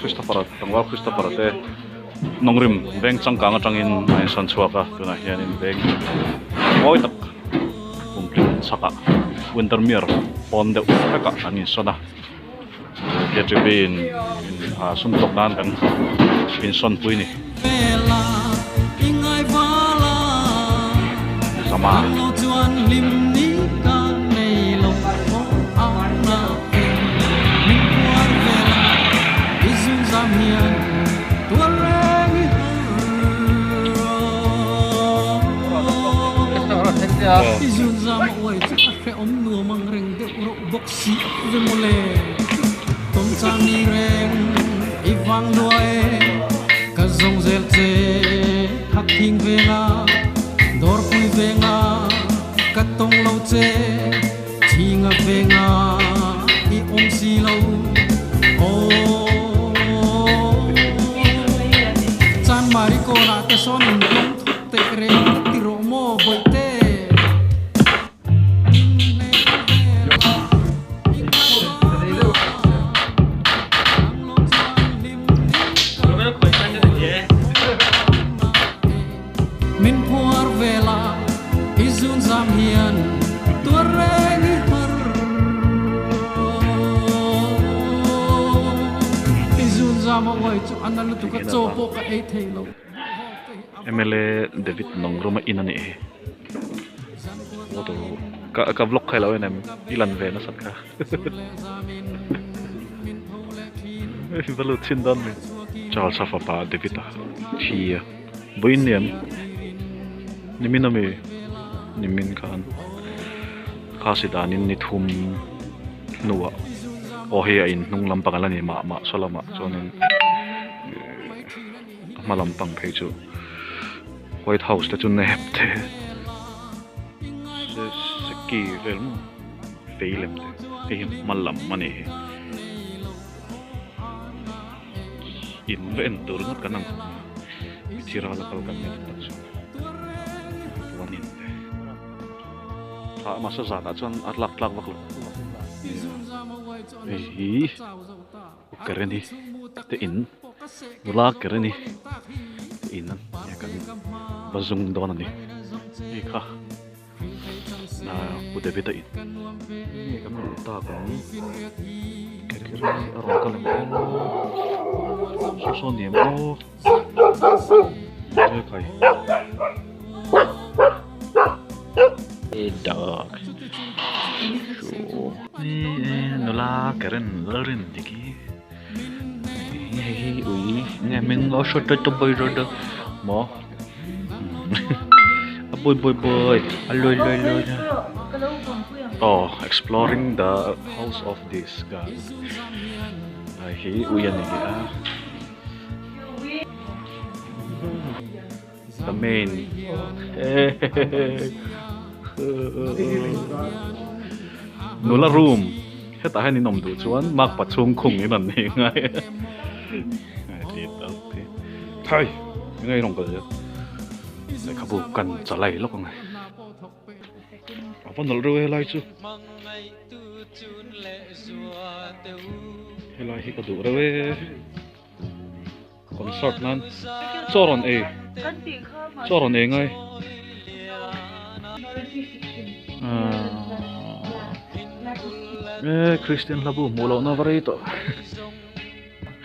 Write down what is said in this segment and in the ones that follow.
Christopher tlangval Christopher a te Nongrim veng changkang atangin a insawn chhuak a tunah hianin veng mawi tak kumtling chhakah Windermere pawn deuh hlekah an insawn a K T P in sum tawk nan kan insawn pui a ni. Zama. Mla David Nongruma in a nih hi ka vlog kha ilo en em i lan ve nasat kha va lut chhin dawn mai Charles a fapa David a thi a vawiin ni em nimin ami nimin khan khasi danin ni thum hnuah aw hei a in hnung lampang a la ni mah mah saw lamah chuanin a hma lampang phei chu white house te chu nep te seki vel maw fei lem te hei hi hma lam a nih hi in va en tur ngawt kan ang thi ral a kal kan ni tak chu puan in te thah mahse zanah chuan a lak tlak vak lo hei hi. Kereni te in nula Kereni te in a kan va zung dawn a ni hei kha Pu David a in nge kan rawn tak ang Kereni a rawn kal ang aw saw saw ni em aw he kai dog. Nula Karen Lalrin dik hi hei hi ui nge hming aw hrawt hrawt ta bawi rawt a maw a bawi bawi bawi a lawi lawi lawi aw exploring the house of this girl hei hi ui a ni a. The main nula room hetah hian in awm duh chuan mark pathum khung in an nei ngai thai eng nge i rawn kal zel lehkhabu kan chalai lawk ang e a va nawlh reuh e helai chu helai hi ka duh reuh e. Concert nan chaw rawn ei chaw rawn ei ngai eh Christian hla bu hmuh loh na va rei tawh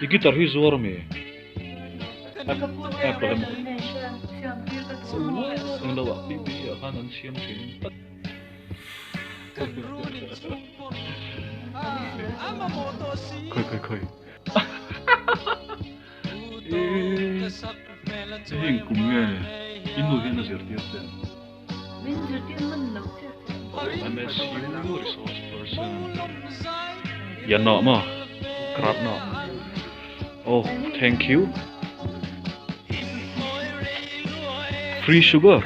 i guitar hi zuar ami apple emaw englo ah pi pi ah khan an siam thin khawi khawi khawi. Heng kum nge i nu hian a zirtir che? Min zirtir hman lo che. MSU resource person. Yan no maw? Crab no. Oh, thank you. Free sugar.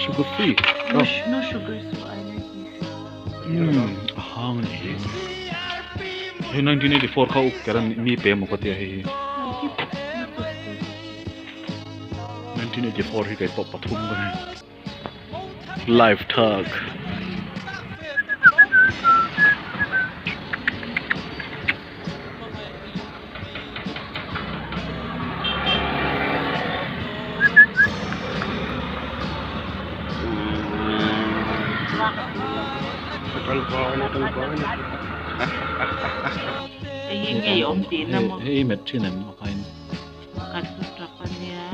Sugar free. No, no sugar so I like this. A hang a nih hi. Hei 1984 kha uk ker a mi pe emaw ka tia hei hi. 1984 hi kei pawh pathum ka ni. Live thak. Hei hi nge i awm tihna maw? Hei i met thin em a hmain? Pakhat chu tap a nia.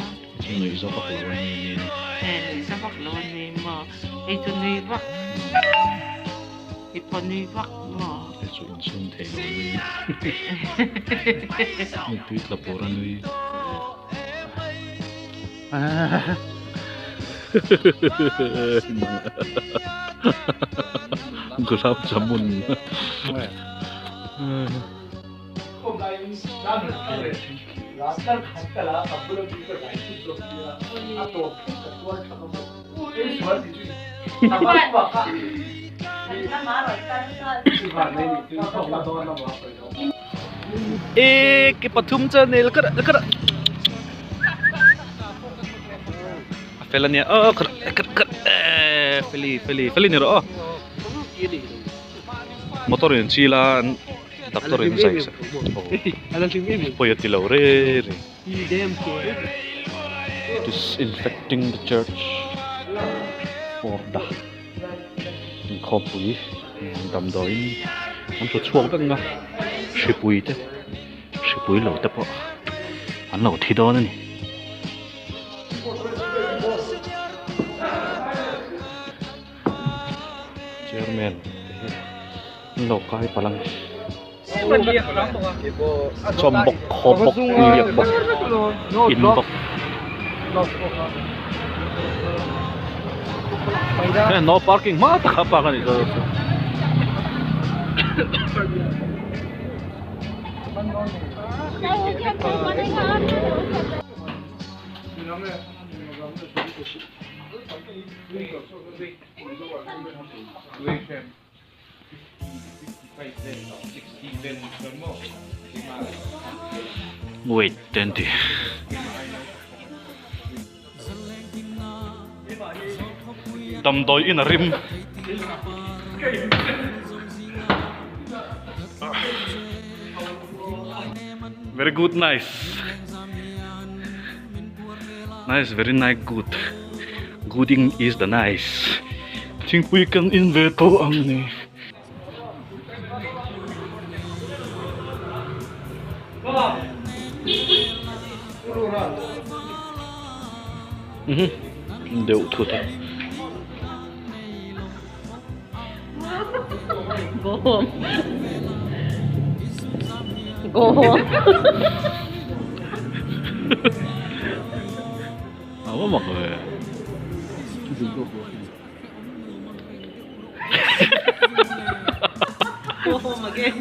Hei chu nuih za vak lo a ni ni. He nuih za vak lo a ni maw? Hei chu nui vak. I pawh nui vak maw? Hei chu insum thei lo nui. Mittui tla pawr a nui. Gulab jamun. E ke pathum chuan nei ka ka a fel ania aw ka ka ka feli feli feli ni rawh aw motor in chil a doctor in zai sak pawi a ti lo re re disinfecting the church for the inkhawmpui damdawiin an tlu chhuak vek ang a hripui te hripui lo te pawh an lo thi dawn a ni. Chairman te hi an lo kai palh ang chawm bawk haw bawk liak bawk in bawk. No parking hma taka park a nih chu. Wait te an ti. Damdawi in a rim. Very good nice. Nice very nice good. Gooding is the nice. Thingpui kan in ve tawh ang ni. Deuh thut a. Go home. Go home. A va mak ve. Go home again.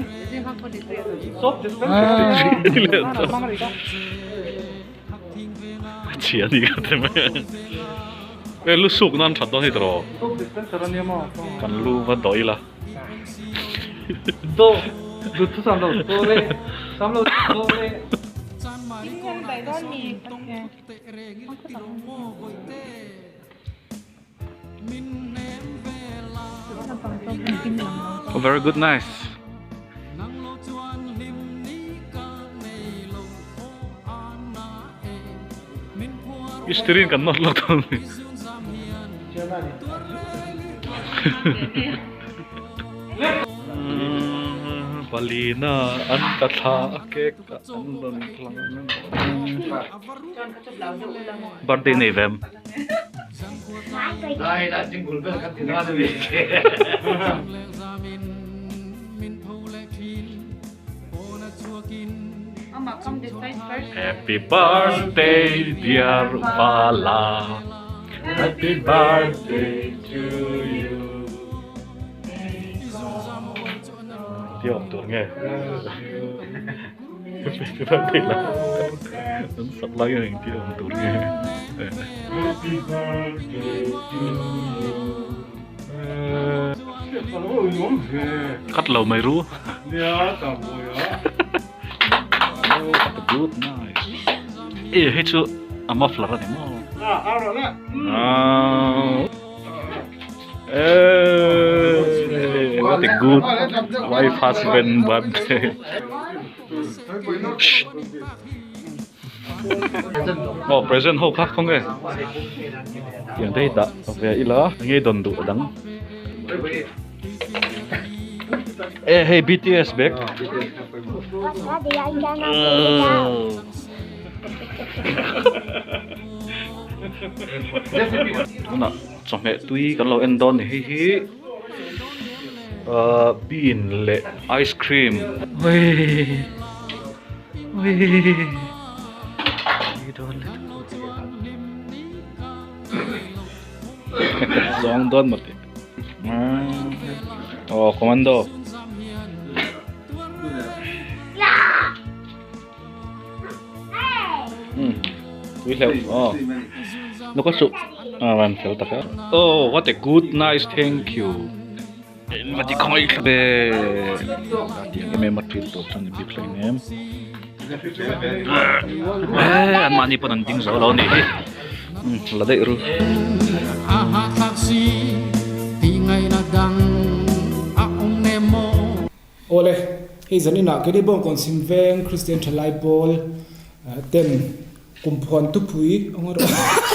Chhia ni ka ti mai a. E lu suk nan that dawn hi tawh. Kan lu va dawh ila. Oh, very good, nice. Istirin kan not lak dawn ni. Palina an ka thla a cake ah an rawn hlang. Birthday nei vem. Happy birthday dear Vala Happy birthday to you Ti awm tur nge Happy birthday la An sak lai hian engti awm tur nge Happy birthday to you Khat lo mai ru Good nice E hei chu a muffler a ni maw Eeii what a good wife husband birthday Aw present ho kha khawnge tiang te hi dah ve ila enge dawn duh dang. E hei BTS bag. Tunah chawhmeh tui kan lo en dawn ni hei hi ahh bean leh ice cream. Zawng dawn maw tih. Aw commando. Tui hleuh aw look a suh a van fel tak a oh what a good nice thank you va ti khawngaih thla ve tiang em em a treat tur chuan ni bik hlei nem eh an mahni pawn an ding zo lo a nih hi la daih ru. Awle, hei zaninah Kenny Bawngkawn Sim Veng Kristian Thalai Pawl ten kum phuan tupui a ngawt rawh.